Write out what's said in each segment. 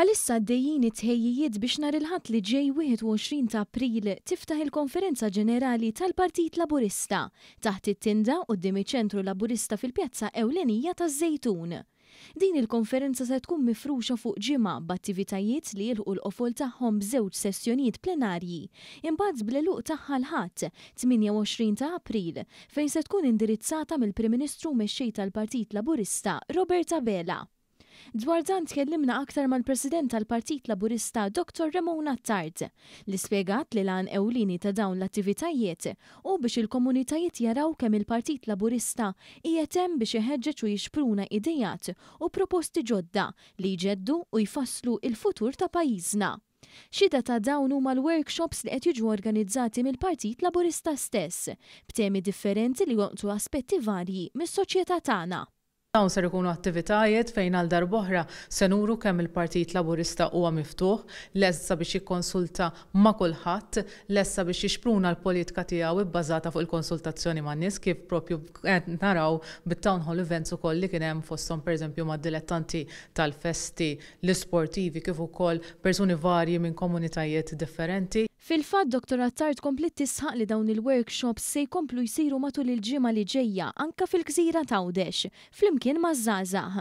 Bħalissa għaddejjin it-tħejjijiet biex nhar il-Ħadd li ġej 21 ta' April tiftaħ il-Konferenza Ġenerali tal-Partit Laburista taħt it-tinda quddiem iċ-Ċentru Laburista fil-pjazza ewlenija taż-Żejtun. Din il-konferenza se tkun mifruxa fuq ġimgħa b'attivitajiet li jilħqu l-qofol tagħhom b'żewġ sessjonijiet plenarji, imbagħad bl-għeluq tagħha l-Ħadd, 28 ta' April, fejn se tkun indirizzata mill-Prim Ministru u Mexxej tal-Partit Laburista Robert Abela. Dwar dan tkellimna aktar mal-President tal-Partit Laburista Dottor Ramona Attard, li spjegat li l-għan ewlieni ta' dawn l-attivitajiet hu biex il-komunitajiet jaraw kemm il-Partit Laburista qiegħed hemm biex iħeġġeġ u jixpruna ideat u proposti ġodda li jġeddu u jfasslu l-futur ta' pajjiżna. Xhieda ta' dawn huma l-workshops li qed jiġu organizzati mill-Partit Laburista stess, b'temi differenti li jolqtu aspetti varji mis-soċjetà tagħna. Dawn ser ikunu attivitajiet fejn għal darb'oħra se nuru kemm il-Partit Laburista huwa miftuħ, lest sabiex jikkonsulta ma' kulħadd, lest sabiex jixpruna l-politika tiegħu ibbażata fuq il-konsultazzjoni man-nies kif propju qed naraw bit-town hall events ukoll li kien hemm fosthom pereżempju mad-dilettanti tal-festi, l-isportivi kif ukoll persuni varji minn komunitajiet differenti. Fil-fatt, Dottor Attard kompliet tisħaq li dawn il-workshops se jkomplu jsiru matul il-ġimgħa li ġejja anke fil-gżira t'Għawdex, flimkien maż-żgħażagħ.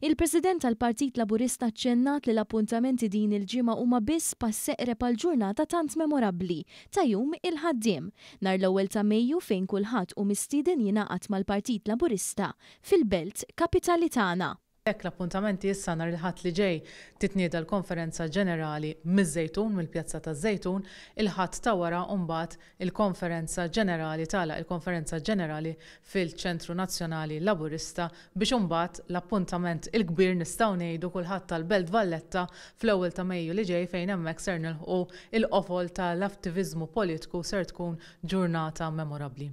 Il-President tal-Partit Laburista aċċennat li l-appuntamenti din il-ġimgħa huma biss pass eqreb għall-ġurnata tant memorabbli ta' Jum il-Ħaddiem, nhar l-ewwel ta' Mejju fejn kulħadd hu mistieden jingħaqad mal-Partit Laburista fil-belt kapitali tagħna. Hekk l-appuntamenti issa nhar il-Ħadd li ġej titnieda l-Konferenza Ġenerali miż-Żejtun, mill-Pjazza taż-Żejtun, il-Ħadd ta' wara mbagħad il-Konferenza Ġenerali tagħlaq il-Konferenza Ġenerali fil-Ċentru Nazzjonali Laburista biex imbagħad l-appuntament il-kbir nistgħu ngħidu kulħadd tal-Belt Valletta fl-ewwel ta' Mejju li ġej fejn hemmhekk ser nilħqu l-qofol tal-attiviżmu politku ser tkun ġurnata memorabbli.